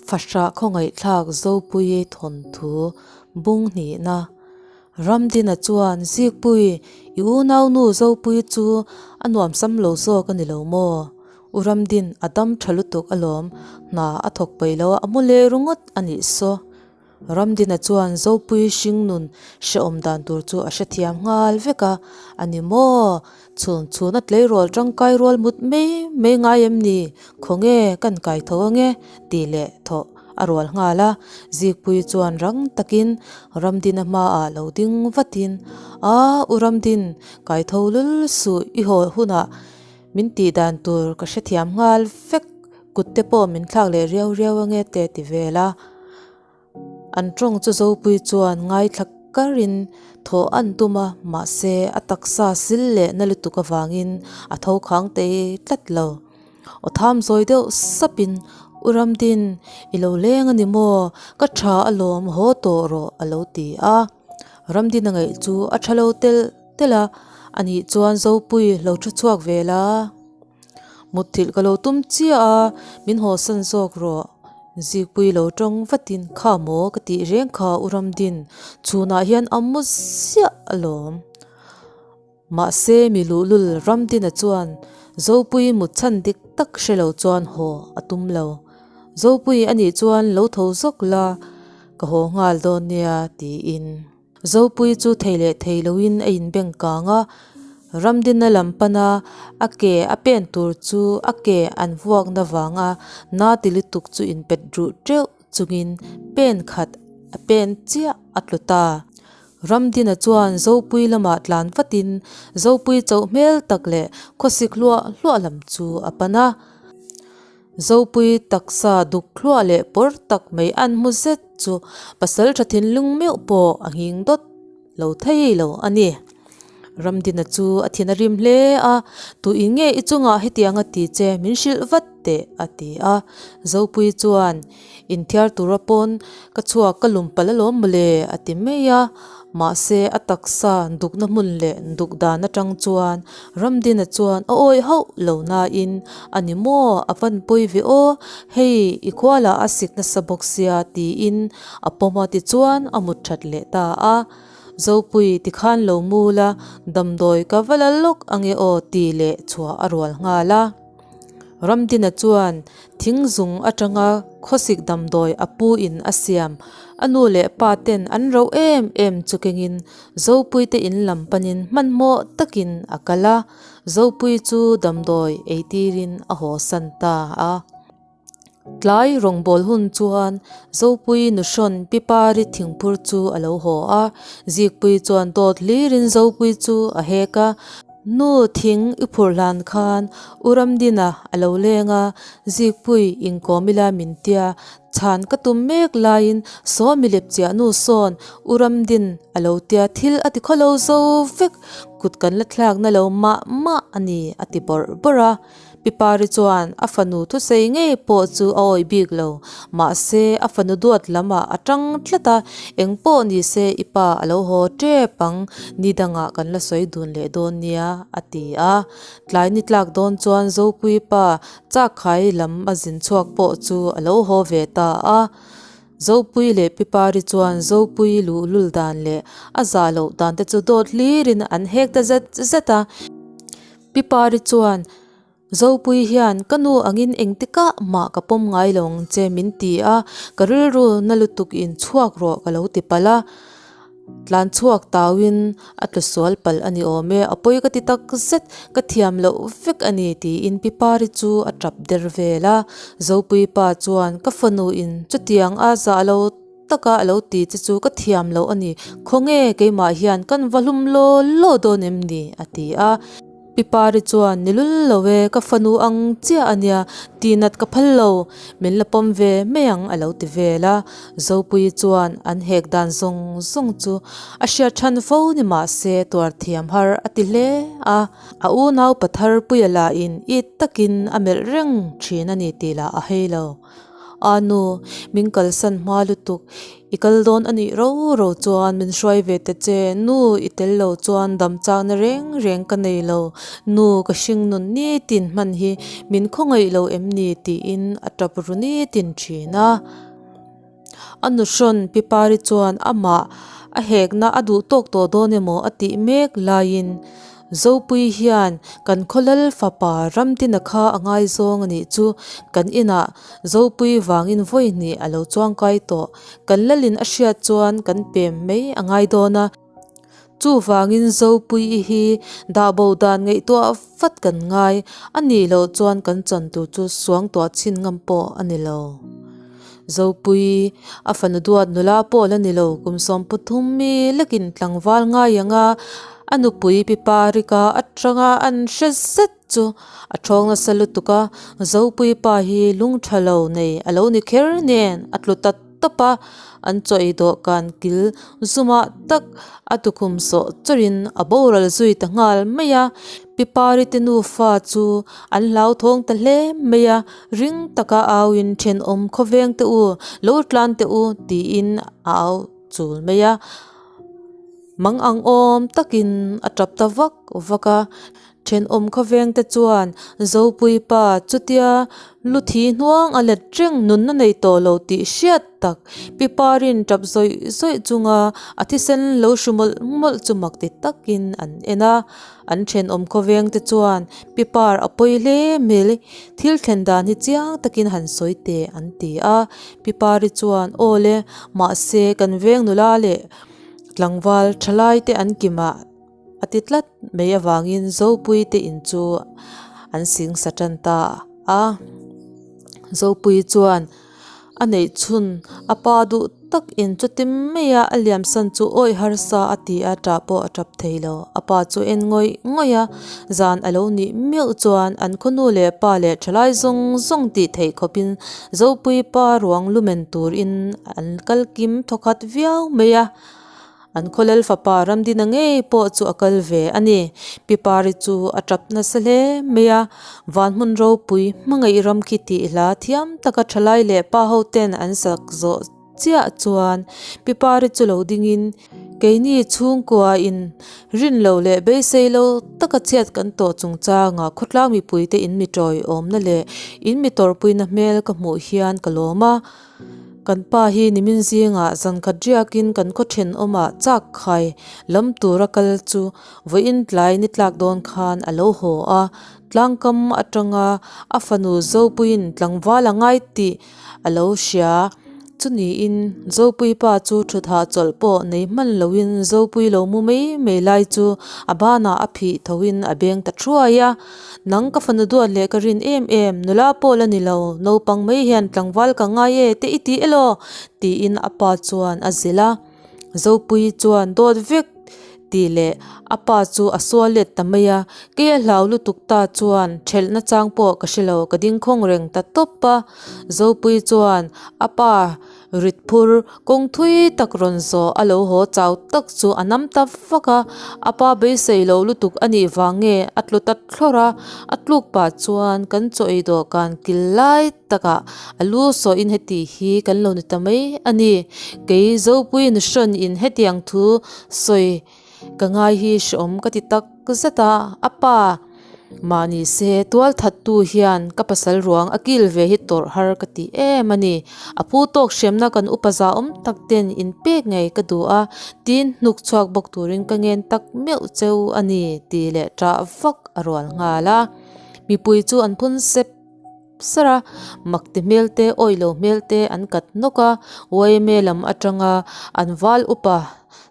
Fahrah khawngaihthlak Zopuii thawnthu bung hnihna Ramdina chuan Zikpui, i unaunu Zopuii chu a nuamsam lo zawk a ni lo maw? U Ramdin a dam tha lutuk alawm, hna a thawk peih lo a, a mu leh ringawt a nih saw. Ramdina chuan Zopui hringnun hrehawm dan tur chu a hrethiam nghal vek a, A ni maw? Chhun chhun a tleirawl tangkai rual mut mai mai ngai em ni? Khawnge kan kai tho ange? tih leh thawh a rual nghal a. Zikpui chuan rang takin Ramdina hmaah lo ding vatin, A, U Ramdin, kai tho lul suh i haw hunah min tih dan tur ka hrethiam nghal vek. Kut te pawh min thlak leh riau riau ange te ti vel a. An tawng chu Zopui chuan ngaithla karin thaw an tum a, mahse a taksa sil leh na lutuk avangin a tho khang tei tlat lo. Aw tham zawi deuh sapin, U Ramdin, i lo leng a ni maw? Ka tha alawm haw tawh rawh a lo ti a. Ramdin a ngaih chu a tha lo telh telh a, anih chuan Zopui lo thu chhuak ve la. Mutthilh ka lo tum chiah a, min hawsan zawk rawh. Zikpui lo tawng vatin kha maw ka tih reng kha U Ramdin, chhunah hian a mu ziah alawm. Mahse mi luhlul Ramdina chuan Zopui mut chhan dik tak hre lo chuan haw a tum lo. Zopui anih chuan lo tho zawk la, ka haw nghal dawn nia tiin. Zopui chu thei leh thei loin a inbeng kang a, Ramdina lam pana a ke a pen tur chu a ke an vuakna vanga na ti lutuk chu inpet ruh teuh chungin pen khat a pen chiah a tlu ta. Ramdina chuan Zopui lamah tlan vatin Zopui chauh hmel tak leh khawsik hluah hluah lam chu a pan a. Zopui taksa duk thluah leh pawr tak mai an hmu zet chu pasal tha thinlung meuh pawh a nghing dawt lo thei lo a ni. Ramdina chu a thin a rim hle a, Tu in nge i chungah hetiang a ti che min hrilh vat teh a ti a. Zopui chuan Inthiar tura pawn ka chhuak ka lum palh alawm mawle a ti mai a. Mahse a taksa dukna hmun leh duk dan atang chuan Ramdina chuan a awih hauh lo nain a ni maw a van pawi ve aw, hei i khualah a sik nasa bawk sia tiin a pawm a tichuan a mut that leh ta a. Zopui tikhan lo mul a, damdawi ka va la lawk ange aw tih leh chhuah a rual nghal a. Ramdina chuan thing zung atanga khawsik damdawi a pu in a siam. A nu leh pa ten an rauh em em chu kengin Zopui te in lam panin hmanhmawh takin a kal a, Zopui chu damdawi ei tirin a haw san ta a. Tlai rawngbâwl hun chuan Zopui nuhrawn Pipari thingphur chu a lo haw a, Zikpui chuan dawt hlirin Zopui chu a hek a. Nu thing i phurh hlan khan U Ramdina a lo leng a, Zikpui inkawm ila min tia, chhan ka tum mek laiin Sawmi lepchiah nu sawn U Ramdin a lo tia thil a ti khawlo zo vek, kut kan la thlakna lo mah mah a ni a ti bawrh bawrh a. Pi Pari chuan a fanu thusei ngei pawh chu a awih bik lo. Mahse, a fanu duat lamah a tang tlat a, eng pawh ni se i pa a lo haw tep ang, ni dangah kan la sawi dun leh dawn nia, a ti a. Tlai ni tlak dawn chuan Zopui pa Chakkhai lam a zin chhuak pawh chu a lo haw ve ta a. Zopui leh Pi Pari chuan Zopui luhlul dan leh a zah loh dan te chu dawt hlirin an hek ta zet zet a. Pi Pari chuan, Zopui hian ka nu angin engtikah mah ka pawm ngai lo ang che min ti a, ka rilru na lutuk in chhuak rawh ka lo ti palh a. Tlan chhuak tauin a tlu sual palh a ni awm e, a pawi ka ti tak zet, ka thiam loh vek a ni tiin Pi Pari chu a tap der vel a. Zopui pa chuan ka fanu in chutiang a zah lo taka a lo ti che chu ka thiam loh a ni, khawnge keimah hian kan va hlum law law dawn em ni? a ti a. Pi Pari chuan, Ni lul lo e, ka fanu ang chiah a nia, tihnat ka phal lo, min la pawm ve mai ang a lo ti vel a. Zopuii chuan an hek dan zawng zawng chu a hriat than fo ni mah se tuar thiam har a ti hle a. A unau pathar Puia lahin it takin a melh reng thin a ni tih lah a hei lo. A nu, min kalsan hma lutuk, i kal dawn a nih ro ro chuan min hruai ve ta che, nu i tel lo chuan dam chakna reng reng ka nei lo, nu ka hring nun nitin hman hi min khawngaih lo em ni tiin a tap ru nitin thin a. A nuhrawn Pi Pari chuan amah a hekna a duh tawk tawh dawn emaw a tih mek laiin Zopui hian kan khawlal fapa Ramtina kha a ngaizawng a nih chu kan inah Zopui vangin vawi hnih a lo chuangkai tawh. Kan lalin a hriat chuan kan pem mai a ngai dawn a. Chuvangin Zopuii hi dah bo dan ngaihtuah vat kan ngai a nih loh chuan kan chan tur chu suangtuah chhin ngam pawh a ni lo. Zopuii a fanu duat nula pawh la ni lo kum 13 mi lekin tlangval ngai anga a nupui Pi Parika atanga an hre zet chu a thawng nasa lutuk a, Zopuii pa hi lung tha lo nei a lo ni kher nen a tlu ta tawp a, an chaw ei dawhkan kil zumah tak a tukhum sawh chawrhin a boral zui ta nghal mai a, Pi Pari te nufa chu an hlauthawng ta hle mai a, ring taka auin thenawm khawveng te u, lo tlan teh u tiin a au chul mai a, mang ang awm takin a tap ta vak vak a. Thenawm khawveng te chuan Zopui pa chutia lu thi hnuang a let reng nunna nei tawh lo tih hriat tak Pi Parin tap zawih zawih chunga a thisen lo hru mawlh mawlh chu mak ti takin an en a. An thenawm khawveng te chuan Pi Par a pawi hle mai thil thlen dan hi chiang takin han sawi teh an ti a. Pi Pari chuan aw le mahse kan veng nula leh tlangval thalai te an kimah A ti tlat mai avangin Zopui te in chu an singsa tan ta a. Zopui chuan a neih chhun a pa duh tak in chuti maia a liamsan chu awih harsa a ti a, tah pawh a tap thei lo. A pa chu en ngawih ngawih a, zan a lo nih meuh chuan an khawnu leh pa leh thalai zawng zawng tih theih khawpin Zopui pa ruang lumen turin an kal kim thawkhat viau mai a. An khawlel fapa Ramdina ngei pawh chu a kal ve a ni. Pi Pari chu a tap nasa hle mai a, Van hmun ropui hmangaih ram khi tih hla thiam taka thalai leh pa ho ten an sak zawh chiah chuan Pi Pari chu lo dingin keini chhungkua in rin lo leh beisei lo taka chhiat kan tawh chungchangah khawtlang mipuite in mi tawiawmna leh in mi tawrhpuina hmel ka hmuh hian ka lawm a. Kan pa hi nimin zingah zankhat riakin kan khaw thenawmah chak khai lam tura kal chu vawiin tlai ni tlak dawn khan a lo haw a, tlangkam atanga a fanu Zopuiin tlangval a ngai tih a lo hria. Chuniin Zopui pa chu thut hahchawlh pawh nei hman loin Zopui lo mu mai mai lai chu a banah a phih thoin a beng ta thuai a. Nang ka fanu duat leh ka rin em em, nula pawh la ni lo, naupang mai hian tlangval ka ngai e te i ti elaw? tiin a pa chuan a zilh a. Zopuii chuan dawt vek tih leh a pa chu a sual let ta mai a, kei a hlau lutuk ta chuan thelh nachang pawh ka hre lo, ka ding khawng reng ta tawp a. Zopuii chuan a pa Rit phur kawng thui tak rawn zawh a lo haw chau tak chu a nam ta vak a, a pa beisei lo lutuk a nih vang nge a tlu ta thlawrh a, a tluk pah chuan kan chaw ei dawhkan kil lai takah a lu sawhin heti hi kan lo ni ta mai a ni. Kei Zopui nuhrawn in hetiang thu sawi Ka ngai hi hreawm ka ti tak zet a, a pa mahni se tual thattu hian ka pasal ruang a kil ve hi tawrh har ka ti em a ni. A phu tawk hremna kan upa zahawm tak ten in pek ngei ka duh a, tin hnuk chhuak bawk turin ka ngen tak meuh cheu a ni tih leh ṭah vak a rual nghal a. Mipui chu an phun sep. Sar a, makti hmel te, awih lo hmel te an kat nawk a, yma lam atanga an val upa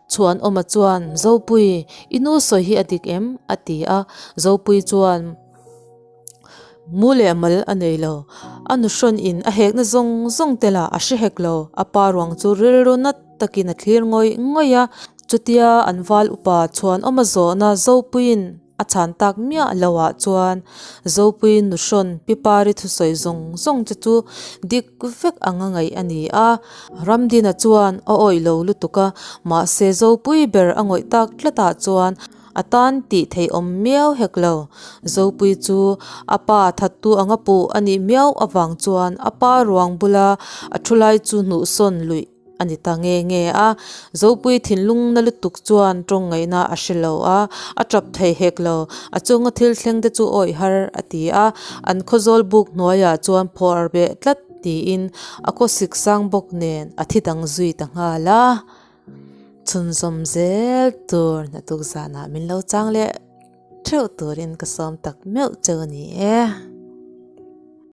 Chhuanawma chuan, Zopui, i nu sawi hi a dik em? a ti a, Zopui chuan mu leh mal a nei lo, a nuhrawn in a hekna zawng zawng te lah a hre hek lo, a pa ruang chu rilru nat takin a thlir ngawih ngawih a, chutia an val upa Chhuanawma zawhna Zopuiin A chhan tak miah lo ah chuan Zopui nuhrawn Pi Pari thusawi zawng zawng che chu dik vek anga ngaih a ni a. Ramdina chuan a awih lo lutuk a, mahse Zopui ber a ngawih tak tlat ah chuan. A tan tih theih awm miau hek lo. Zopuii chu a pa thattu anga puh a nih miau avang chuan a pa ruang bula a thu lai chu hnuhsawn luih a ni ta nge nge a. Zopuii thinlung na lutuk chuan tawng ngaihna a hre lo a, a tap thei hek lo. A chunga thil thleng te chu awih har a ti a, an khawzawl buk hnuaiah chuan phawr beh tlat tiin a khawsik sang bawk nen a thi dang zui ta nghal a. Chhunzawm zel tur hnatuk zanah min lo chang leh theuh turin ka sawm tak meuh cheu a ni e.